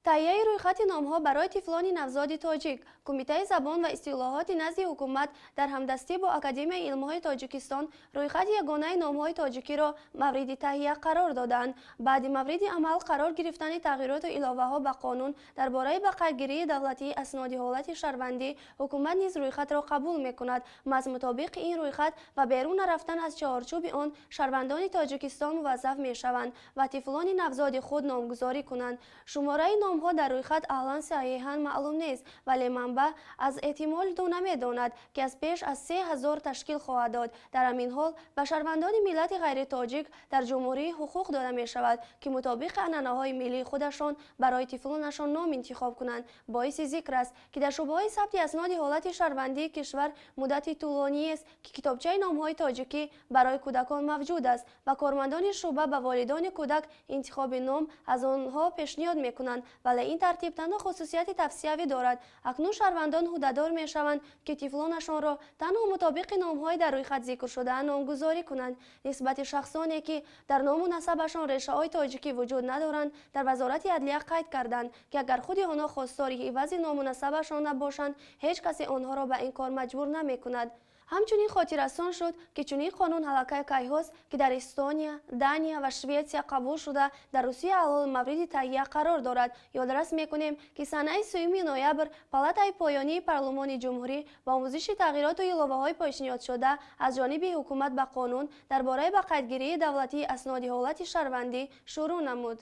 Таҳияи рӯйхати номҳо барои тифлони навзоди тоҷик. Кумитаи забон ва истилоҳоти назди ҳукумат дар ҳамдастӣ бо Академияи илмҳои Тоҷикистон рӯйхати ягонаи номҳои тоҷикиро мавриди таҳия қарор доданд. Баъди мавриди амал қарор гирифтани тағйироту иловаҳо ба қонун дар бораи ба қайдгирии давлатии асноди ҳолати шаҳрвандӣ, ҳукумат низ рӯйхатро қабул мекунад. Маҳз мутобиқи ин рӯйхат ва берун нарафтан аз чаҳорчӯби он шаҳрвандони Тоҷикистон муваззаф мешаванд ва тифлони навзоди худ номгузорӣ кунанд. Шумораи номҳо дар рӯйхат аълан саҳиҳан маълум нест, вале манбаъ аз эҳтимол ду намедонад, ки аз пеш аз 3000 ташкил хоҳад дод. Дар ҳамин ҳол ба шаҳрвандони миллати ғайритоҷик дар ҷумҳурӣ ҳуқуқ дода мешавад, ки мутобиқи анъанаҳои миллии худашон барои тифлонашон ном интихоб кунанд. Боиси зикр аст, ки дар шӯъбаҳои сабти асноди ҳолати шаҳрвандии кишвар муддати тӯлониест, ки китобчаи номҳои тоҷикӣ барои кӯдакон мавҷуд аст ва кормандони шӯъба ба волидони кӯдак интихоби ном аз онҳо пешниҳод мекунанд, вале ин тартиб танҳо хусусияти тавсиявӣ дорад. Акнун шаҳрвандон ҳуддадор мешаванд, ки тифлонашонро танҳо мутобиқи номҳои дар рӯйхат зикршуда номгузорӣ кунанд. Нисбати шахсоне, ки дар ному насабашон решаҳои тоҷикӣ вуҷуд надоранд, дар Вазорати адлия қайд карданд, ки агар худи онҳо хостори ивази ному насабашон набошанд, ҳеҷ касе онҳоро ба ин кор маҷбур намекунад. Ҳамчунин хотиррасон шуд, ки чунин қонун ҳалакаи кайҳост, ки дар Эстония, Дания ва Шветсия қабул шуда, дар Русия алҳол мавриди таҳия қарор дорад. Ёдрас мекунем, ки санаи 3 ноябр Палатаи поёнии Парлумони Ҷумҳурӣ ба омӯзиши тағйироту иловаҳои пешниҳодшуда аз ҷониби ҳукумат ба қонун дар бораи ба қайдгирии давлатии асноди ҳолати шаҳрвандӣ шурӯъ намуд.